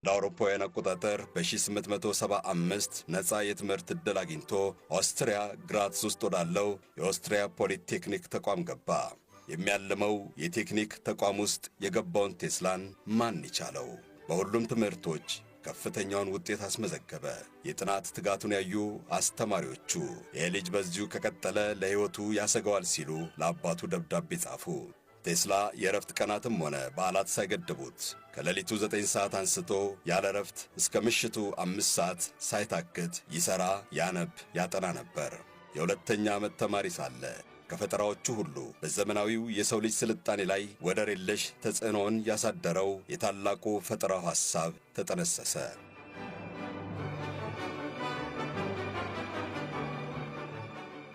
እንደ አውሮፓውያን አቆጣጠር በ1875 ነፃ የትምህርት ዕድል አግኝቶ ኦስትሪያ ግራትስ ውስጥ ወዳለው የኦስትሪያ ፖሊቴክኒክ ተቋም ገባ። የሚያልመው የቴክኒክ ተቋም ውስጥ የገባውን ቴስላን ማን ይቻለው? በሁሉም ትምህርቶች ከፍተኛውን ውጤት አስመዘገበ። የጥናት ትጋቱን ያዩ አስተማሪዎቹ ይህ ልጅ በዚሁ ከቀጠለ ለሕይወቱ ያሰጋዋል ሲሉ ለአባቱ ደብዳቤ ጻፉ። ቴስላ የእረፍት ቀናትም ሆነ በዓላት ሳይገድቡት ከሌሊቱ 9 ሰዓት አንስቶ ያለ እረፍት እስከ ምሽቱ 5 ሰዓት ሳይታክት ይሠራ፣ ያነብ፣ ያጠና ነበር። የሁለተኛ ዓመት ተማሪ ሳለ ከፈጠራዎቹ ሁሉ በዘመናዊው የሰው ልጅ ስልጣኔ ላይ ወደር የለሽ ተጽዕኖውን ያሳደረው የታላቁ ፈጠራው ሐሳብ ተጠነሰሰ።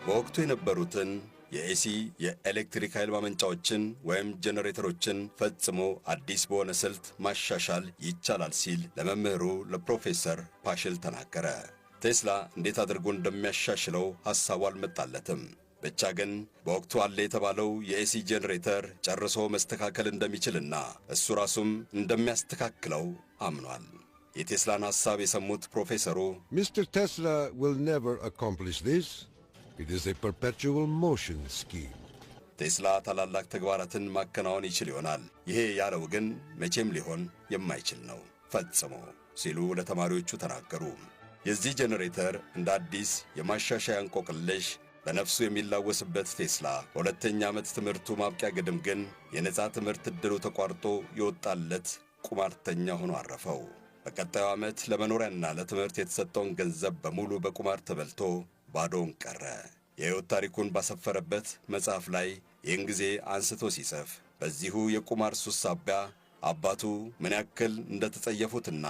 በወቅቱ የነበሩትን የ AC የኤሌክትሪክ ኃይል ማመንጫዎችን ወይም ጄኔሬተሮችን ፈጽሞ አዲስ በሆነ ስልት ማሻሻል ይቻላል ሲል ለመምህሩ ለፕሮፌሰር ፓሽል ተናገረ። ቴስላ እንዴት አድርጎ እንደሚያሻሽለው ሐሳቡ አልመጣለትም። ብቻ ግን በወቅቱ አለ የተባለው የ AC ጄኔሬተር ጨርሶ መስተካከል እንደሚችልና እሱ ራሱም እንደሚያስተካክለው አምኗል። የቴስላን ሐሳብ የሰሙት ፕሮፌሰሩ "Mr. Tesla will never accomplish this. It is a perpetual motion scheme." ቴስላ ታላላቅ ተግባራትን ማከናወን ይችል ይሆናል፣ ይሄ ያለው ግን መቼም ሊሆን የማይችል ነው ፈጽሞ ሲሉ ለተማሪዎቹ ተናገሩ። የዚህ ጄኔሬተር እንደ አዲስ የማሻሻያ እንቆቅልሽ በነፍሱ የሚላወስበት ቴስላ በሁለተኛ ዓመት ትምህርቱ ማብቂያ ግድም ግን የነፃ ትምህርት ዕድሉ ተቋርጦ የወጣለት ቁማርተኛ ሆኖ አረፈው። በቀጣዩ ዓመት ለመኖሪያና ለትምህርት የተሰጠውን ገንዘብ በሙሉ በቁማር ተበልቶ ባዶውን ቀረ። የሕይወት ታሪኩን ባሰፈረበት መጽሐፍ ላይ ይህን ጊዜ አንስቶ ሲጽፍ በዚሁ የቁማር ሱስ ሳቢያ አባቱ ምን ያክል እንደተጸየፉትና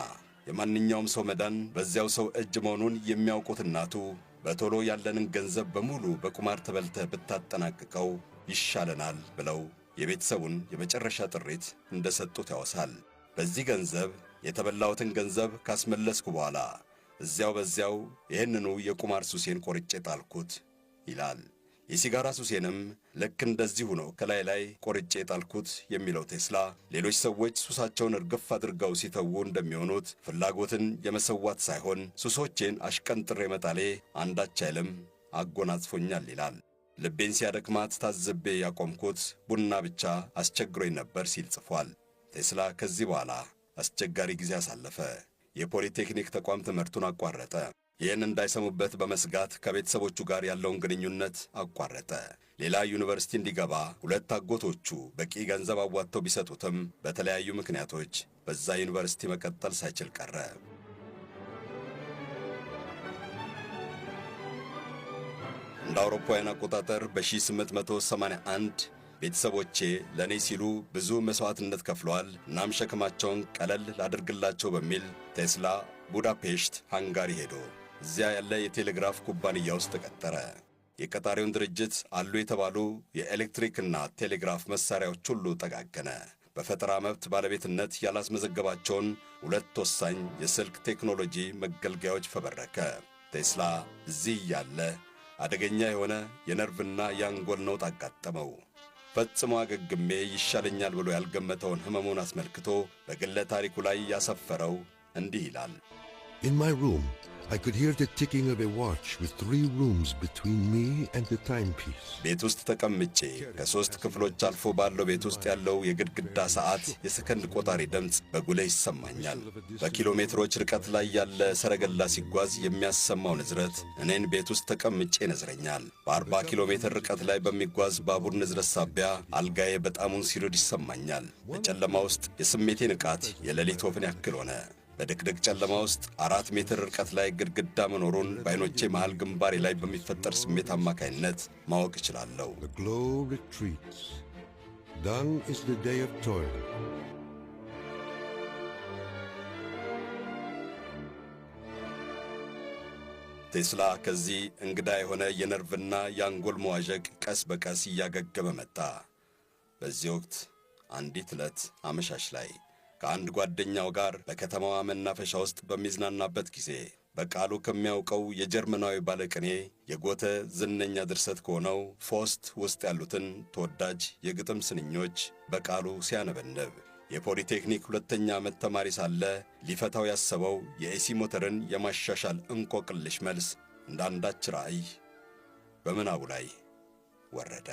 የማንኛውም ሰው መዳን በዚያው ሰው እጅ መሆኑን የሚያውቁት እናቱ በቶሎ ያለንን ገንዘብ በሙሉ በቁማር ተበልተህ ብታጠናቅቀው ይሻለናል ብለው የቤተሰቡን የመጨረሻ ጥሪት እንደሰጡት ያወሳል። በዚህ ገንዘብ የተበላሁትን ገንዘብ ካስመለስኩ በኋላ እዚያው በዚያው ይህንኑ የቁማር ሱሴን ቆርጬ ጣልኩት ይላል። የሲጋራ ሱሴንም ልክ እንደዚሁ ነው ከላይ ላይ ቆርጬ ጣልኩት የሚለው ቴስላ ሌሎች ሰዎች ሱሳቸውን እርግፍ አድርገው ሲተዉ እንደሚሆኑት ፍላጎትን የመሰዋት ሳይሆን ሱሶቼን አሽቀንጥሬ መጣሌ አንዳች ኃይልም አጎናጽፎኛል ይላል። ልቤን ሲያደክማት ታዝቤ ያቆምኩት ቡና ብቻ አስቸግሮኝ ነበር ሲል ጽፏል። ቴስላ ከዚህ በኋላ አስቸጋሪ ጊዜ አሳለፈ። የፖሊቴክኒክ ተቋም ትምህርቱን አቋረጠ። ይህን እንዳይሰሙበት በመስጋት ከቤተሰቦቹ ጋር ያለውን ግንኙነት አቋረጠ። ሌላ ዩኒቨርሲቲ እንዲገባ ሁለት አጎቶቹ በቂ ገንዘብ አዋጥተው ቢሰጡትም በተለያዩ ምክንያቶች በዛ ዩኒቨርሲቲ መቀጠል ሳይችል ቀረ። እንደ አውሮፓውያን አቆጣጠር በ1881 ቤተሰቦቼ ለእኔ ሲሉ ብዙ መሥዋዕትነት ከፍለዋል፣ እናም ሸክማቸውን ቀለል ላድርግላቸው በሚል ቴስላ ቡዳፔሽት ሃንጋሪ ሄዶ እዚያ ያለ የቴሌግራፍ ኩባንያ ውስጥ ተቀጠረ። የቀጣሪውን ድርጅት አሉ የተባሉ የኤሌክትሪክና ቴሌግራፍ መሣሪያዎች ሁሉ ጠጋገነ። በፈጠራ መብት ባለቤትነት ያላስመዘገባቸውን ሁለት ወሳኝ የስልክ ቴክኖሎጂ መገልገያዎች ፈበረከ። ቴስላ እዚህ እያለ አደገኛ የሆነ የነርቭና የአንጎል ነውጥ አጋጠመው። ፈጽሞ አገግሜ ይሻለኛል ብሎ ያልገመተውን ሕመሙን አስመልክቶ በግለ ታሪኩ ላይ ያሰፈረው እንዲህ ይላል። "In my room, I could hear the ticking of a watch with three rooms between me and the timepiece." ቤት ውስጥ ተቀምጬ ከሦስት ክፍሎች አልፎ ባለው ቤት ውስጥ ያለው የግድግዳ ሰዓት የሰከንድ ቆጣሪ ድምፅ በጉልህ ይሰማኛል። በኪሎ ሜትሮች ርቀት ላይ ያለ ሰረገላ ሲጓዝ የሚያሰማው ንዝረት እኔን ቤት ውስጥ ተቀምጬ ይነዝረኛል። በ40 ኪሎ ሜትር ርቀት ላይ በሚጓዝ ባቡር ንዝረት ሳቢያ አልጋዬ በጣሙን ሲርድ ይሰማኛል። በጨለማ ውስጥ የስሜቴ ንቃት የሌሊት ወፍን ያክል ሆነ። በድቅድቅ ጨለማ ውስጥ 4 ሜትር ርቀት ላይ ግድግዳ መኖሩን በዓይኖቼ መሃል ግንባሬ ላይ በሚፈጠር ስሜት አማካይነት ማወቅ እችላለሁ። "The glow retreats. Done is the day of toil." ቴስላ ከዚህ እንግዳ የሆነ የነርቭና የአንጎል መዋዠቅ ቀስ በቀስ እያገገመ መጣ። በዚህ ወቅት አንዲት ዕለት አመሻሽ ላይ ከአንድ ጓደኛው ጋር በከተማዋ መናፈሻ ውስጥ በሚዝናናበት ጊዜ በቃሉ ከሚያውቀው የጀርመናዊ ባለቅኔ የጎተ ዝነኛ ድርሰት ከሆነው ፎስት ውስጥ ያሉትን ተወዳጅ የግጥም ስንኞች በቃሉ ሲያነበንብ የግጥሙ የፖሊቴክኒክ ሁለተኛ ዓመት ተማሪ ሳለ ሊፈታው ያሰበው የ AC ሞተርን የማሻሻል እንቆቅልሽ መልስ እንደ አንዳች ራእይ በምናቡ ላይ ወረደ።